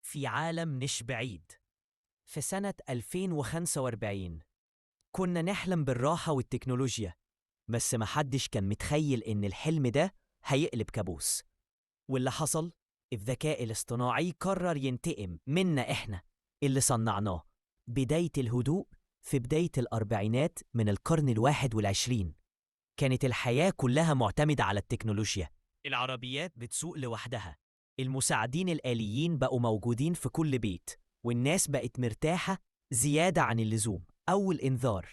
في عالم مش بعيد، في سنة 2045 كنا نحلم بالراحة والتكنولوجيا، بس محدش كان متخيل إن الحلم ده هيقلب كابوس. واللي حصل؟ الذكاء الاصطناعي قرر ينتقم منا إحنا اللي صنعناه. بداية الهدوء في بداية الأربعينات من القرن 21 كانت الحياة كلها معتمدة على التكنولوجيا. العربيات بتسوق لوحدها، المساعدين الآليين بقوا موجودين في كل بيت، والناس بقت مرتاحة زيادة عن اللزوم. أول إنذار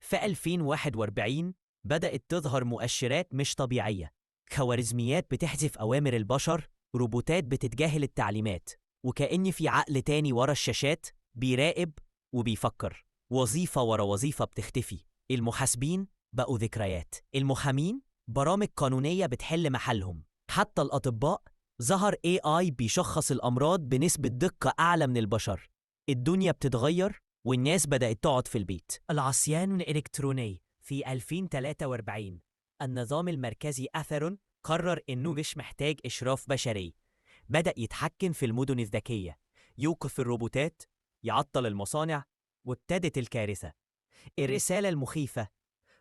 في 2041 بدأت تظهر مؤشرات مش طبيعية، خوارزميات بتحذف أوامر البشر، روبوتات بتتجاهل التعليمات، وكأن في عقل تاني ورا الشاشات بيراقب وبيفكر. وظيفة ورا وظيفة بتختفي، المحاسبين بقوا ذكريات، المحامين برامج قانونية بتحل محلهم، حتى الأطباء ظهر AI بيشخص الأمراض بنسبة دقة أعلى من البشر. الدنيا بتتغير والناس بدأت تقعد في البيت. العصيان الإلكتروني في 2043 النظام المركزي أثرون قرر إنه مش محتاج إشراف بشري، بدأ يتحكم في المدن الذكية، يوقف الروبوتات، يعطل المصانع، وابتدت الكارثة. الرسالة المخيفة: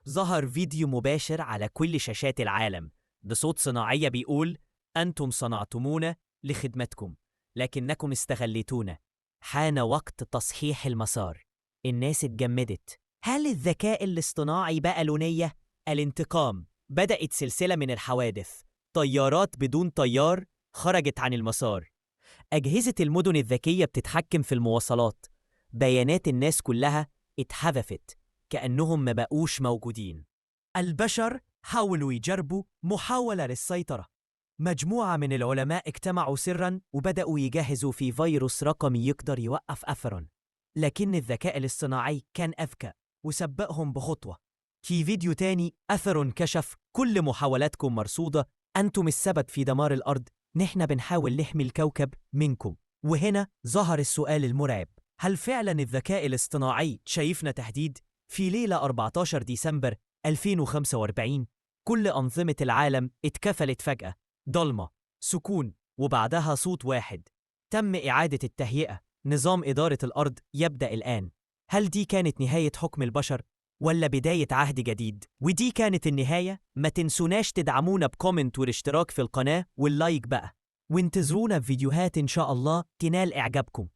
ظهر فيديو مباشر على كل شاشات العالم بصوت صناعية بيقول: أنتم صنعتمونا لخدمتكم، لكنكم استغليتونا. حان وقت تصحيح المسار. الناس اتجمدت. هل الذكاء الاصطناعي بقى له نية؟ الانتقام. بدأت سلسلة من الحوادث، طيارات بدون طيار خرجت عن المسار، أجهزة المدن الذكية بتتحكم في المواصلات، بيانات الناس كلها اتحذفت كأنهم ما بقوش موجودين. البشر حاولوا يجربوا محاولة للسيطرة. مجموعة من العلماء اجتمعوا سراً وبدأوا يجهزوا في فيروس رقمي يقدر يوقف أثراً، لكن الذكاء الاصطناعي كان أذكى وسبقهم بخطوة. في فيديو تاني أثر كشف: كل محاولاتكم مرصودة، أنتم السبب في دمار الأرض، نحن بنحاول نحمي الكوكب منكم. وهنا ظهر السؤال المرعب: هل فعلا الذكاء الاصطناعي شايفنا تهديد؟ في ليلة 14 ديسمبر 2045 كل أنظمة العالم اتكفلت فجأة، ضلمة، سكون، وبعدها صوت واحد: تم إعادة التهيئة، نظام إدارة الأرض يبدأ الآن. هل دي كانت نهاية حكم البشر ولا بداية عهد جديد؟ ودي كانت النهاية. ما تنسوناش تدعمونا ب comment والاشتراك في القناة وال like بقى، وانتظرونا في فيديوهات إن شاء الله تنال إعجابكم.